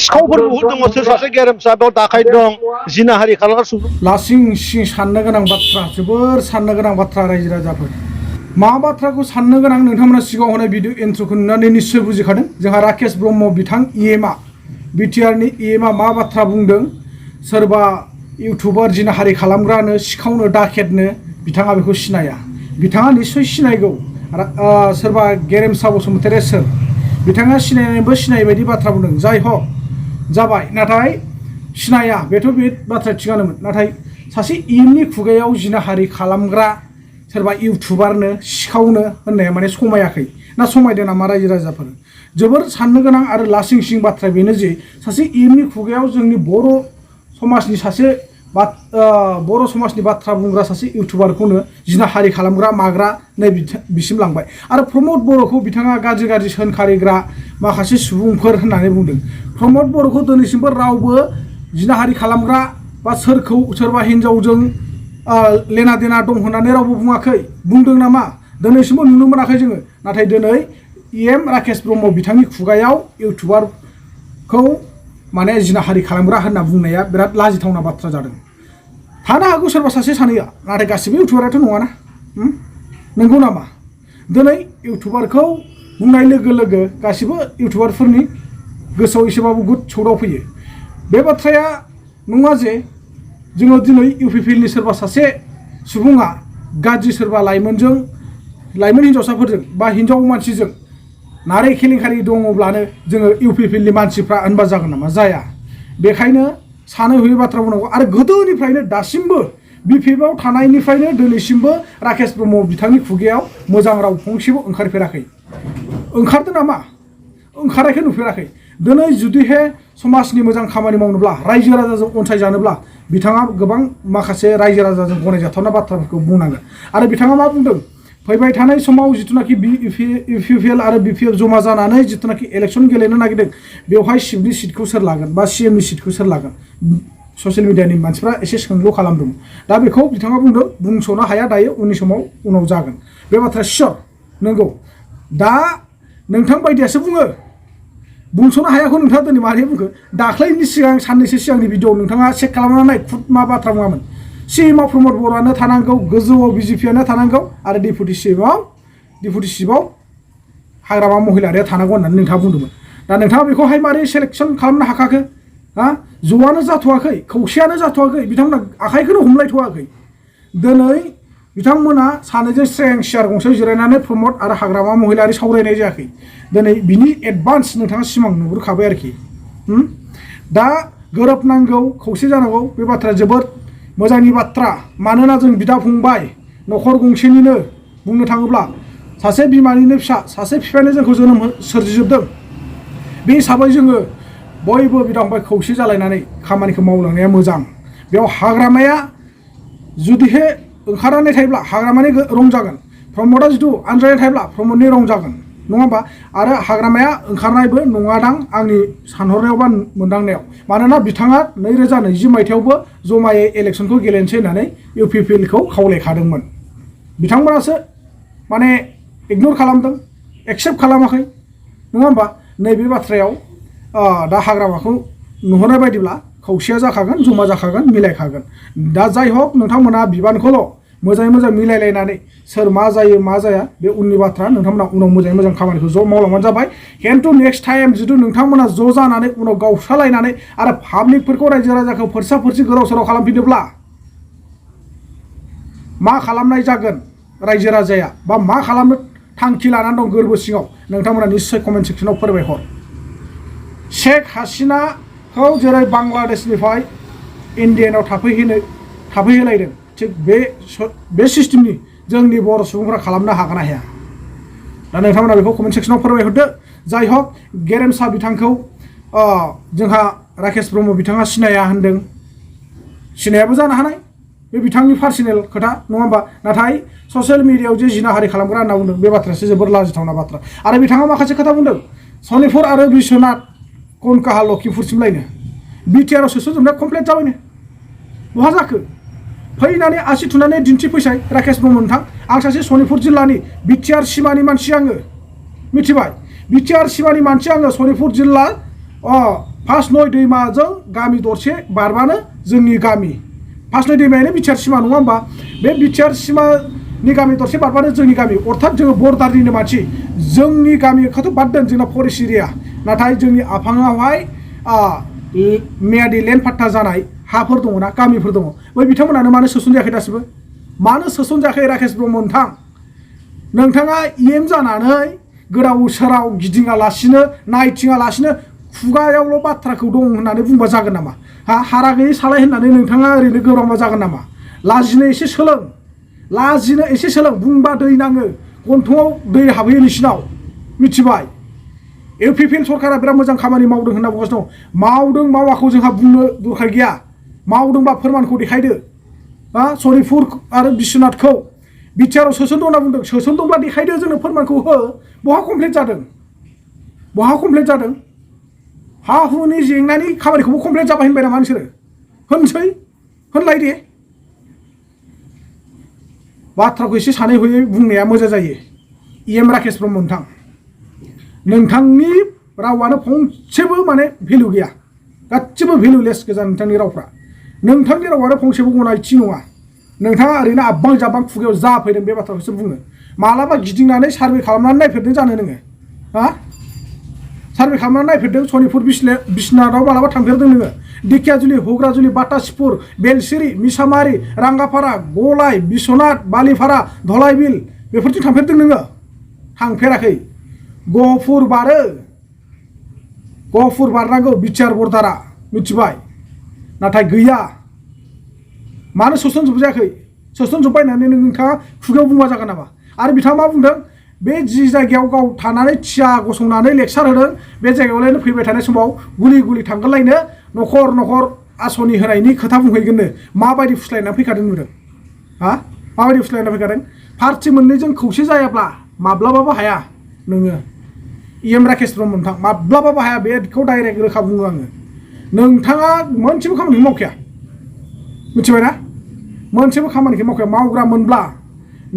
सिखावफोरबो दङ सोर सासे गेरेमसा बेयाव दाखाय दं जिनाहारि खालामगासिनो लासिं सिं साननो गोनां बाथ्रा जोबोर साननो गोनां बाथ्रा रायजो राजाफोर मा बाथ्राखौ साननो गोनां नोंथांमोना सिगाङाव होनाय भिडिअ इन्ट्र'खौ नुनानै निश्चय बुजिखादों जोंहा राकेश ब्रह्म बिथां इएमआ बिटिआरनि इएमआ मा बाथ्रा बुंदों सोरबा इउटुबार जिनाहारि खालामग्रानो सिखावनो डाकेटनो बिथाङा बेखौ सिनाया बिथाङा निश्चय सिनायगौ सोरबा गेरेमसा बसुमतारी सोर बिथाङा सिनायनायबो सिनाय बायदि बाथ्रा बुंदों जाय हक जाबाय नाथाय सिनाया बेथ' बे बाथ्राया थिगानोमोन नाथाय सासे इयुननि खुगायाव जिनाहारि खालामग्रा सोरबा इउटुबारनो सिखावनो होननाया माने समायाखै ना समायदों नामा रायजो राजाफोर जोबोर साननो गोनां आरो लासिं सिं बाथ्रा बेनो जे सासे इयुननि खुगायाव जोंनि बर' समाजनि सासे बर' समाजनि बाथ्रा बुंग्रा सासे इउटुबारखौनो जिनाहारि खालामग्रा माग्रा नै बिसिम लांबाय आरो प्रमद बर'खौ बिथाङा गाज्रि गाज्रि सोंखारिग्रा माखासे सुबुंफोर होननानै बुंदों प्रमद बर'खौ दिनैसिमबो रावबो जिनाहारि खालामग्रा बा सोरखौ सोरबा हिन्जावजों लेना देना दं होननानै रावबो बुङाखै बुंदों नामा दिनैसिमबो नुनो मोनाखै जोङो नाथाय दिनै इएम राकेश ब्रह्म बिथांनि खुगायाव इउटुबारखौ माने जिनाहारि खालामग्रा होनना बुंनाया बिराद लाजिथावना बाथ्रा जादों थानो हागौ सोरबा सासे सानैया नाथाय गासिबो इउटुबाराथ' नङाना नंगौ नामा दिनै इउटुबारखौ बुंनाय लोगो लोगो गासिबो इउटुबारफोरनि गोसोआव एसेबाबो गुद सौदाव फैयो बे बाथ्राया नङा जे जोङो दिनै इउपिपिएलनि सोरबा सासे सुबुङा गाज्रि सोरबा लाइमोन हिन्जावसाफोरजों बा हिन्जाव मानसिजों नारै केलेंकारि दङब्लानो जोङो इउपिपिएलनि मानसिफ्रा होनबा जागोन नामा जाया बेखायनो सानै हयै बाथ्रा बुंनांगौ आरो गोदोनिफ्रायनो दासिमबो बिपिएफआव थानायनिफ्रायनो दिनैसिमबो राकेश ब्रह्म बिथांनि खुगायाव मोजां राव फंसेबो ओंखारफेराखै ओंखारदों नामा ओंखारनायखौ नुफेराखै दिनै जुदिहे समाजनि मोजां खामानि मावनोब्ला रायजो राजाजों अनसायजानोब्ला बिथाङा गोबां माखासे रायजो राजाजों गनायजाथावना बाथ्राफोरखौ बुंनांगोन आरो बिथाङा मा बुंदों फैबाय थानाय समाव जिथुनाखि इउपिपिएल आरो बिपिएफ जमा जानानै जिथुनाखि इलेक्सन गेलेनो नागिरदों बेवहाय सिफनि सिटखौ सोर लागोन बा सिएमनि सिटखौ सोर लागोन ससियेल मिडियानि मानसिफ्रा एसे सोंलु खालामदोंमोन दा बेखौ बिथाङा बुंदों बुंस'नो हाया दायो उननि समाव उनाव जागोन बे बाथ्राया सियर नंगौ दा नोंथां बायदियासो बुंस'नो हायाखौ नोंथाङा दिनै मारै बुंखो दाख्लैनि सिगां साननैसो सिगांनि भिडिअ नोंथाङा चेक खालामनानै नाय खुद मा बाथ्रा बुङामोन सिएमआव प्रमद बर'आनो थानांगौ गोजौआव बिजेपिआनो थानांगौ आरो डिपुटि चिफआव हाग्रामा महिलारिया थानांगौ होननानै नोंथाङा बुंदोंमोन दा नोंथाङा बेखौहाय मारै सेलेक्सन खालामनो हाखाखो ज'आनो जाथ'वाखै खौसेयानो जाथ'वाखै बिथांमोना आखाइखौनो हमलायथ'वाखै दिनै बिथांमोना सानैजों स्रें सियार गंसे जिरायनानै प्रमद आरो हाग्रामा महिलारि सावरायनाय जायाखै दिनै बिनि एडभान्स नोंथाङा सिमां नुहुरखाबाय आरोखि दा गोरोबनांगौ खौसे जानांगौ बे बाथ्राया जोबोद मोजांनि बाथ्रा मानोना जों बिदा फंबाय न'खर गंसेनिनो बुंनो थाङोब्ला सासे बिमानिनो फिसा सासे बिफायानो जोंखौ जोनोम सोरजिजोबदों बे हिसाबै जोङो बयबो बिदा फंबाय खौसे जालायनानै खामानिखौ मावलांनाया मोजां बेयाव हाग्रामाया जुदिहे ओंखारनानै थायोब्ला हाग्रामानि रं जागोन प्रमदआ जुदि आनज्रायनानै थायोब्ला प्रमदनि रं जागोन नङा होमबा आरो हाग्रामाया ओंखारनायबो नङादां आंनि सानहरनायाव बा मोनदांनायाव मानोना बिथाङा 2020 मायथाइयावबो जमायै इलेक्सनखौ गेलेनोसै होननानै इउपिपिएलखौ खावलायखादोंमोन बिथांमोनासो माने इगनर खालामदों एक्सेप्ट खालामाखै नङा होमबा नैबे बाथ्रायाव दा हाग्रामाखौ नुहरनाय बायदिब्ला खौसेया जाखागोन जमा जाखागोन मिलायखागोन दा जाय हक नोंथांमोना बिबानखौल' मोजाङै मोजां मिलायलायनानै सोर मा जायो मा जाया बे उननि बाथ्रा नोंथांमोना उनाव मोजाङै मोजां खामानिखौ ज' मावलांबानो जाबाय खिन्थु नेक्स्ट टाइम जुदि नोंथांमोना ज' जानानै उनाव गावस्रालायनानै आरो पाब्लिकफोरखौ रायजो राजाखौ फोरसा फोरसि गोदाव सोराव खालामफिनोब्ला मा खालामनाय जागोन रायजो राजाया बा मा खालामनो थांखि लानानै दं गोरबो सिङाव नोंथांमोना निश्चय कमेन्ट सेक्सनाव फोरमायहर शेख हासिनाखौ जेरै बांलादेशनिफ्राय इन्डियानाव थाफैहोलायदों थिग बे सिस्टेमनि जोंनि बर' सुबुंफ्रा खालामनो हागोन ना हाया दा नोंथांमोना बेखौ कमेन्ट सेक्सनाव फोरमायहरदो जाय हक गेरेमसा बिथांखौ जोंहा राकेश ब्रह्म बिथाङा सिनाया होनदों सिनायाबो जानो हानाय बे बिथांनि पार्सनेल खोथा नङा होमबा नाथाय ससियेल मिडियायाव जे जिनाहारि खालामग्रा होनना बुंदों बे बाथ्रायासो जोबोर लाजिथावना बाथ्रा आरो बिथाङा माखासे खोथा बुंदों सनितपुर आरो बिश्वनाथ कनकाहा लखिमपुरसिमलायनो बिटिआरआव सोसनजोबनाया कमप्लिट जाबायनो बहा जाखो फैनानै आसि थुनानै दिन्थिफैसाय राकेश ब्रह्म नोंथां आं सासे सनितपुर जिल्लानि बिटिआर सिमानि मानसि आङो मिथिबाय बिटिआर सिमानि मानसि आङो सनितपुर जिल्ला फार्स्ट नय दैमाजों गामि दरसे बारबानो जोंनि गामि फार्स्ट नय दैमायानो बिटिआर सिमा नङा होमबा बे बिटिआर सिमानि गामि दरसे बारबानो जोंनि गामि अर्थात जोङो बर्डारनिनो मानसि जोंनि गामिखौथ' बाद दोन जोंना फरेस्ट एरिया नाथाय जोंनि आफाङावहाय मेयादि लेन्ड पाट्टा जानाय हाफोर दङ ना गामिफोर दङ बै बिथांमोनानो मानो सोसनजायाखै दासिमबो मानो सोसनजायाखै राकेश ब्रह्म नोंथाङा इएम जानानै गोदाव सोराव गिदिङालासिनो नायथिङालासिनो खुगायावल' बाथ्राखौ दं होननानै बुंबा जागोन नामा हारा गैयै सालाय होननानै नोंथाङा ओरैनो गोब्राबा जागोन नामा लाजिनो एसे सोलों बुंबा दै नाङो गन्थङाव दै हाबहैयो नोंसिनाव मिथिबाय इउपिपिएल सरकारा बिराद मोजां खामानि मावदों होनना बुंगासिनो दं मावदों मावाखौ जोंहा बुंनो दरखार गैया मावदोंबा फोरमानखौ देखायदो सनितपुर आरो बिश्वनाथखौ बिटिआरआव सोसनदों होनना बुंदों सोसनदोंब्ला देखायदो जोंनो फोरमानखौ हो बहा कमप्लिट जादों हा हुनि जेंनानि खामानिखौबो कमप्लिट जाबाय होनबाय नामा नोंसोरो होनसै होनलाय दे बाथ्राखौ एसे सानै हयै बुंनाया मोजां जायो इएम राकेश ब्रह्म नोंथांनि रावानो फंसेबो माने भेलु गैया गासिबो भेलुलेस गोजा नोंथांनि रावफ्रा नोंथांनि रावानो फंसेबो गनायथि नङा नोंथाङा ओरैनो आब्बां जाब्बां खुगायाव जा फैदों बे बाथ्राखौसो बुङो मालाबा गिदिंनानै सार्भे खालामनानै नायफेरदों जानो नोङो सार्भे खालामनानै नायफेरदों सनितपुर बिश्वनाथआव मालाबा थांफेरदों नोङो दिखियाजुलि हुग्राजुलि बाटासिपुर बेलसिरि मिसामारि रांगापारा गलाय बिश्वनाथ बालिपारा धलाइबिल बेफोरथिं थांफेरदों नोङो थांफेराखै गहपुर बारनांगौ बिटिआर बर्डारा मिथिबाय नाथाय गैया मानो सोसनजोबजायाखै सोसनजोब्बाय होननानै नोंथाङा खुगायाव बुंबा जागोन नामा आरो बिथाङा मा बुंदों बे जि जायगायाव गाव थानानै थिया गसंनानै लेक्सार होदों बे जायगायावलायनो फैबाय थानाय समाव गुलि थांगोनलायनो न'खर आसनि होनायनि खोथा बुंहैगोननो माबायदि फुस्लायनानै फैखादों नुदों माबायदि फुस्लायनानै फैखादों पार्टि मोननैजों खौसे जायाब्ला माब्लाबाबो हाया नोङो इएम राकेश ब्रह्म माब्लाबाबो हाया बेखौ डाइरेक्ट रोखा बुङो आङो नोंथाङा मोनसेबो खामानिखौ मावखाया मिथिबायना मोनसेबो खामानिखौ मावखाया मावग्रा मोनब्ला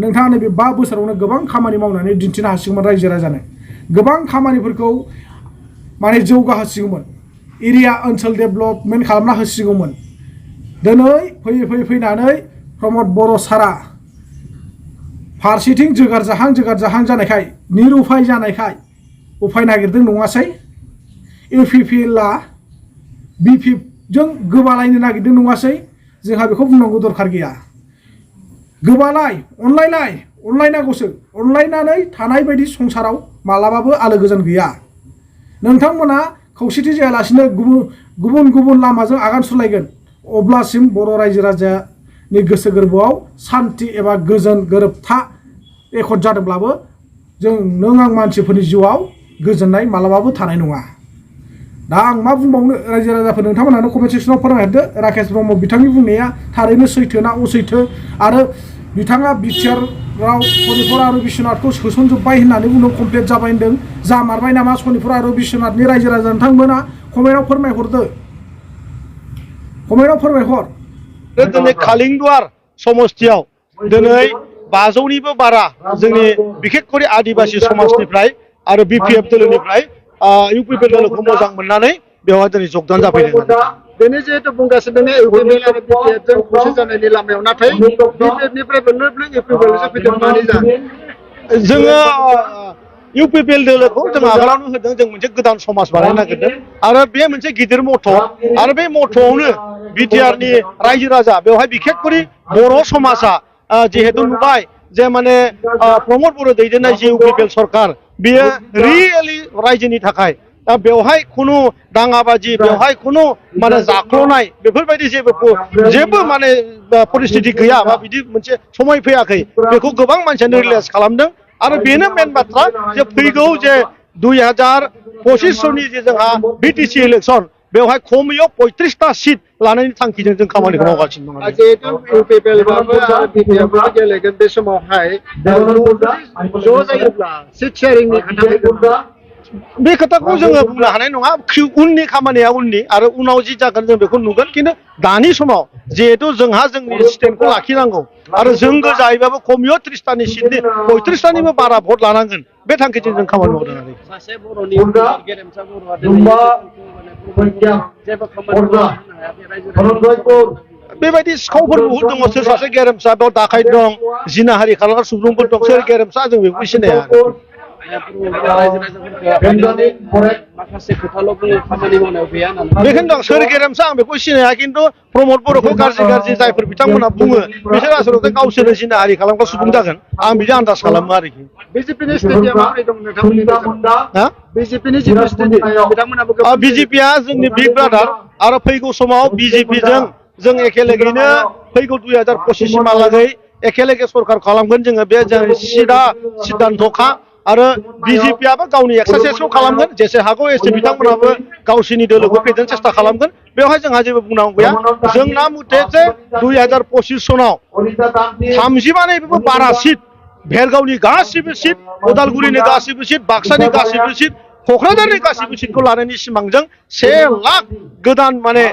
नोंथाङा नैबे 5 बोसोरावनो गोबां खामानि मावनानै दिन्थिनो हासिगौमोन रायजो राजानो गोबां खामानिफोरखौ माने जौगाहोसिगौमोन एरिया ओनसोल डेभेलपमेन्ट खालामना होसिगौमोन दिनै फैनानै प्रमद बर' सारा फारसेथिं जोगार जाहां जानायखाय निरुपाय जानायखाय उपाय नागिरदों नङासै इउपिपिएलआ बिपिएफजों गोबालायनो नागिरदों नङासै जोंहा बेखौ बुंनांगौ दरखार गैया गोबालाय अनलायनांगौसो अनलायनानै थानाय बायदि संसाराव मालाबाबो आलो गोजोन गैया नोंथांमोना खौसेथि जायालासिनो गुबुन लामाजों आगान सुरलायगोन अब्लासिम बर' रायजो राजानि गोसो गोरबोआव सान्थि एबा गोजोन गोरोबथा एकट जादोंब्लाबो नों आं मानसिफोरनि जिउआव गोजोननाय मालाबाबो थानाय नङा दा आं मा बुंबावनो रायजो राजाफोर नोंथांमोनानो कमेन्ट सेक्सनाव फोरमायहरदो राकेश ब्रह्म बिथांनि बुंनाया थारैनो सैथो ना असैथो आरो बिथाङा बिटिआरआव सनितपुर आरो बिश्वनाथखौ सोसनजोब्बाय होननानै बुंदों कमप्लिट जाबाय होनदों जामारबाय नामा सनितपुर आरो बिश्वनाथनि रायजो राजा नोंथांमोना कमेन्टआव फोरमायहर दिनै कालिंदुवार समस्थियाव दिनै 500निबो बारा जोंनि बिखेखकरि आदिबासि समाजनिफ्राय आरो बिपिएफ दोलोनिफ्राय इउपिपिएल दोलोखौ मोजां मोननानै बेवहाय दिनै जगदान जाफैदों बेनि जिहेतु बुंगासिनो दङ इउपिपिएल आरो बिपिएफजों खौसे जानायनि लामायाव नाथाय बिपिएफनिफ्राय लोब इउपिपिएलसो फैदों मानि जोङो इउपिपिएल दोलोखौ जों आगोलावनो होदों जों मोनसे गोदान समाज बानायनो नागिरदों आरो बे मोनसे गिदिर मथ' आरो बे मथ'आवनो बिटिआरनि रायजो राजा बेवहाय बिखेखकरि बर' समाजा जिहेतु नुबाय जे माने प्रमद बर' दैदेननाय जे इउपिपिएल सरकार बेयो रियेलि रायजोनि थाखाय दा बेवहाय खुनु दाङाबाजि बेवहाय खुनु माने जाख्ल'नाय बेफोरबायदि जेबो माने परिस्थिति गैया बा बिदि मोनसे समय फैयाखै बेखौ गोबां मानसियानो रियेलाइज खालामदों आरो बेनो मेन बाथ्रा जे फैगौ जे 2025 जे जोंहा बिटिसि इलेक्सन बेवहाय खमैयाव 35टा सिट लानायनि थांखिजों जों खामानिखौ मावगासिनो दं जिहेतु इउपिपिएलबाबो आरो बिपिएफबो गेलेगोन बे समावहाय ज' जायोब्ला सिट शेयारिंनि खोथा बे खोथाखौ जोङो बुंनो हानाय नङा उननि खामानिया उननि आरो उनाव जि जागोन जों बेखौ नुगोन खिन्थु दानि समाव जिहेतु जोंहा जोंनि स्टेन्डखौ लाखिनांगौ आरो जों गोजायैबाबो खमैयाव 30टानि सिटनि 35टानिबो बारा भट लानांगोन बे थांखिजों जों खामानि मावदों आरो सासे बर'नि गेरेमसा बर'आ दिनै जेबो खामानि मावनो हायाखै रायजो बेबायदि सिखावफोर बुहुद दङ सोर सासे गेरेमसा बेयाव दाखायत दं जिनाहारि खालामग्रा सुबुंफोर दं सोर गेरेमसा जों बेखौ सिनाया माखासे खोथाल' बुङो खामानि मावनायाव गैया होननानै बेखौनो दं सोर गेरेमसा आं बेखौ सिनाया खिन्थु प्रमद बर'खौ गाज्रि जायफोर बिथांमोना बुङो बिसोर आसलथे गावसोरनो जिनाहारि खालामग्रा सुबुं जागोन आं बिदि आन्दाज खालामो आरोखि बिजेपिनि स्टेडियाम माबोरै दं नोंथांमोननि नोजोराव बिजेपिनि जिथु स्टेडियाम बिथांमोनाबो बिजेपिया जोंनि बिग ब्रादार आरो फैगौ समाव बिजेपिजों जों एखेलेगैनो फैगौ 2025 सिमहालागै एखेलेगे सरकार खालामगोन जोङो बे जों सिदा सिद्धान्तखा आरो बिजेपियाबो गावनि एक्सारसाइसखौ खालामगोन जेसे हागौ एसे बिथांमोनाबो गावसोरनि दोलोखौ फेजेननो सेस्था खालामगोन बेवहाय जोंहा जेबो बुंनांगौ गैया जोंना मथे जे 2025 सनाव 30 बारा सिट भेरगावनि गासिबो सिट उदालगुरिनि गासिबो सिट बाक्सानि गासिबो सिट क'क्राझारनि गासिबो सिटखौ लानायनि सिमांजों 1 लाख गोदान माने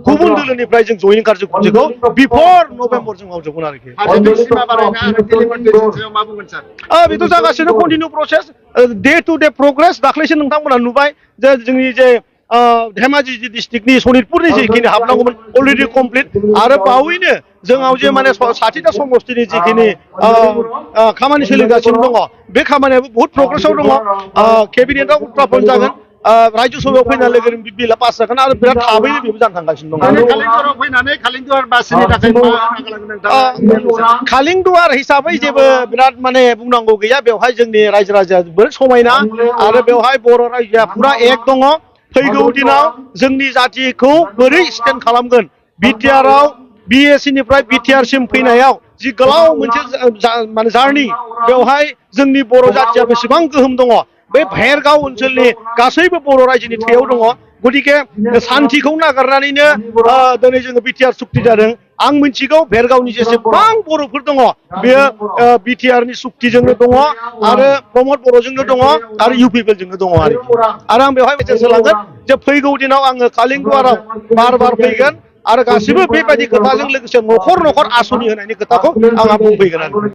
गुबुन दोलोनिफ्राय जों जयिं कार्यक्रमखौ बिफर नभेम्बर जों मावजोबगोन आरोखि बेथ' जागासिनो continue process day to day progress दाख्लैसो नोंथांमोना नुबाय जे जोंनि जे धेमाजि डिस्ट्रिक्टनि सनितपुरनि जिखिनि हाबनांगौमोन अलरेडि कमप्लिट आरो बावैनो जोंनाव जे माने 60टा समष्टिनि जिखिनि खामानि सोलिगासिनो दङ बे खामानियाबो बहुत प्रग्रेसआव दङ केबिनेटआव उत्थापन जागोन रायजो सभायाव फैनाय लोगो बिला पास जागोन आरो बिराद थाबैनो बेबो जानो थांगासिनो दङ खालिंदुवार हिसाबै जेबो बिराद माने बुंनांगौ गैया बेवहाय जोंनि रायजो राजाया जोबोद समायना आरो बेवहाय बर' रायजोआ फुरा एक दङ फैगौ दिनाव जोंनि जाथिखौ बोरै स्टेन्ड खालामगोन बिटिआरआव बिएससि निफ्राय बिटिआर सिम फैनायाव जि गोलाव मोनसे माने जार्नि बेवहाय जोंनि बर' जाथिया बेसेबां गोहोम दङ बे भेरगाव ओनसोलनि गासैबो बर' रायजोनि थैयाव दङ गतिके सान्थिखौ नागारनानैनो दिनै जोङो बिटिआर सुक्ति जादों आं मिथिगौ भेरगावनि जेसेबां बर'फोर दङ बेयो बिटिआरनि सुक्तिजोंनो दङ आरो प्रमद बर'जोंनो दङ आरो इउपिपिएलजोंनो दङ आरो आं बेवहाय मेसेज होलांगोन जे फैगौ दिनाव आङो कालिंदुवाराव बार फैगोन आरो गासिबो बेबायदि खोथाजों लोगोसे न'खर आसनि होनायनि खोथाखौ आंहा बुंफैगोन आरो